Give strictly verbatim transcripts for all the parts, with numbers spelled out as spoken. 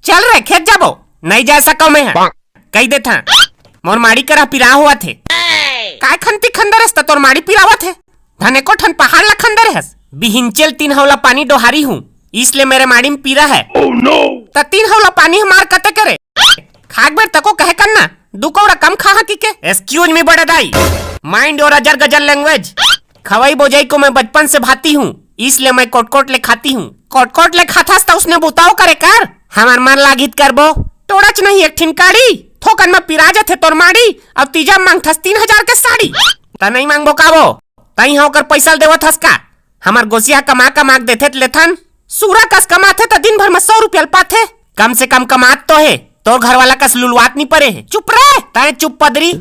चल रे, खेत जाबो। नहीं जा सकव मैं ह। कही देथा, मोर माड़ी करा पिरा होवत हे। काय खंती खंदर हस त तोर माड़ी पिरावत हे? धन एको ठन पहाड़ ला खंदर हस। बिहिंचेल तीन हौला पानी डोहारी हूँ, इसलिए मेरे माड़ी में पीरा है। त तीन हौला पानी हमार कते करे? खाक बेर तको कहे करना, दू कौड़ा कम खा हा कि के? Excuse me बड़ा दाई, mind your अजर गजर language। खवाई बोजाई को मैं बचपन से भाती हूँ, इसलिए मैं कोटकोट ले खाती हूँ। कोटकोट ले खाथस त उसने बुताओ करे कर, हमार मन लागित करबो। टोड़च नहीं एक ठिन काड़ी, थोकन में पिरा जथे तोर माड़ी, अब तीजा मांगथस तीन हजार के साड़ी। त नहीं मांगबो काबो, तई हा ओकर पैसा ल देवत हस का? हमार गोसिया कमा कमा के देथे त लेथन, सूरा कस कमाथे त दिन भर में सौ रुपया ल पाथे। कम से कम कमात तो हे, तोर घर वाला कस लुलवात नी परे हे। चुप रे, तय चुप पदरी।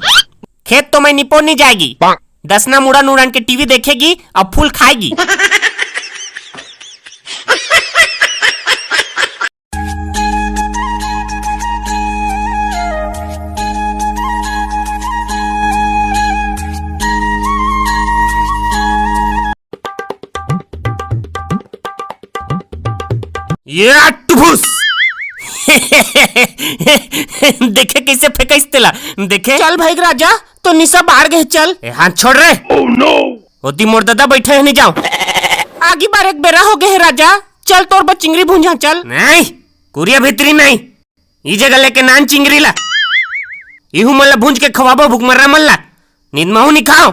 खेत तो मैं निपोर नी जाएगी। दसना मुड़न उड़न के टीवी देखेगी और फूल खाएगी। ये टुफुस। देखे कैसे फेंकइस तेला, देखे। चल भाई राजा, तो निशा बाढ़ गए, चल। ए, हाथ छोड़ रे। ओती मोर दादा बैठे हे, नहीं जाओ। आगी बार एक बेरा हो गए हे राजा, चल तोर बर चिंगरी भूंजा, चल। नहीं, कुरिया भीतरी नहीं, ई जगह लेके नान चिंगरी ला। इहू मन ला भूंज के खवाबो भुखमर्रा मन ला, नींद महू नहीं खाओ।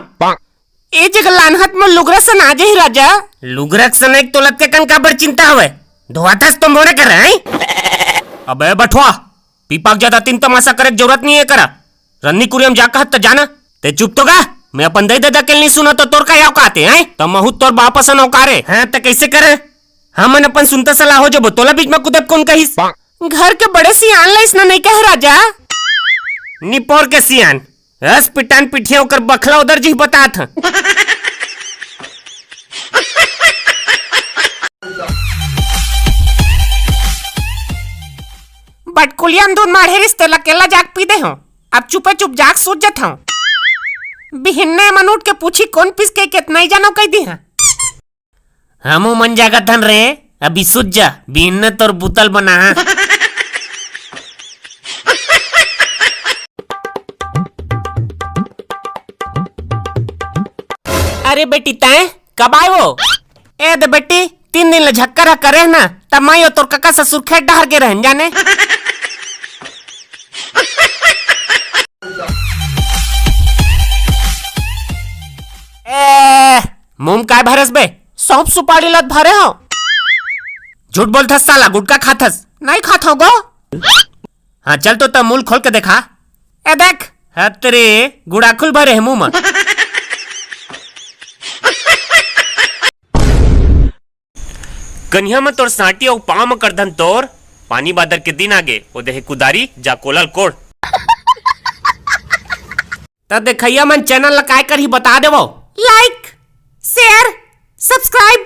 ए जगह लानहत में लुगरा सन आ जाही राजा। लुगरा सन एक तोलत के कन काबर चिंता हवे? धोआथस तो मोरे कर, हैं? अबे बठवा, पीपा के ज्यादा तीन तमाशा करे के जरूरत नहीं है करा। रन्नी कुरियम जा कहत त जाना। ते चुप तो गा, मैं अपन दई ददा के नहीं सुना तो तोर का औकात है, हैं? त महू तोर बाप असन औकारे, हैं? त कैसे करे? हमन अपन सुनता सलाह हो जबो, तोला बीच में कुदत कौन कहिस? घर के बड़े सियान ला इसना नहीं कहे राजा। निपोर के सियान, अस पिटान पिठिया ओकर बखला उधर जी बतात ह। बटकुलिया में दूध माढ़े रिस तेला केला जाग पी दे हो। अब चुपे चुप जाग सूत जत हो। बिहिन्ने मन उठ के पूछी कौन पिस के केतना ही जानो कह दी है। हमू मन जागत हन रे, अभी सूत जा, बिहिन्ने तोर बुतल बना हा। अरे बेटी, तैं कब आए वो? ए दे बेटी, तीन दिन ले झक्कर ह करे ना, तब मैं यो तोर कका ससुर खेत डहर के रहन जाने। ए, मुंह में काय भरस बे? सौंफ सुपारी लत भरे हो। झूठ बोलथस साला, गुटखा खाथस। नहीं खात हो गो। हाँ, चल तो तब मुंह खोल के देखा। ए देख, हतरे गुड़ाखुल भरे है मुंह में। कनिहा में तोर सांटी अउ पाँव में करधन तोर, पानी बादर के दिन आगे, ओ देहे कुदारी, जा कोलल कोड़। त देखइया मन channel ला काय करही बता देवो। Like, share, subscribe